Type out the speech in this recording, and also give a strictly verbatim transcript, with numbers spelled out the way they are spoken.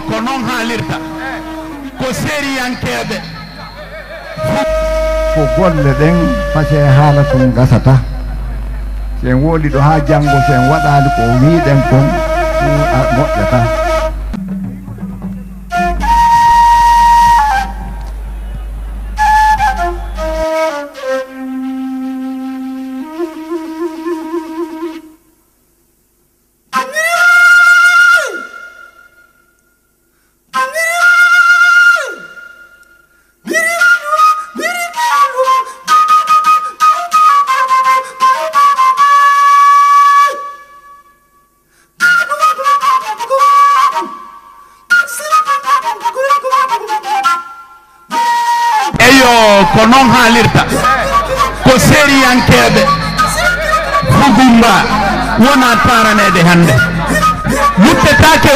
Ko noon haalirta ko seeriyankeeɓe. Ko golle ɗen, pasee haala tun gasata. Si en wowlii ɗo haa janngo, si en waɗaali ko wiiɗen kon, ɗun a moƴƴataa. Eyo, ko noon haalirta ko seeriyankeeɓe. Fugumba wonaa taaraneede hannde. Luttetaake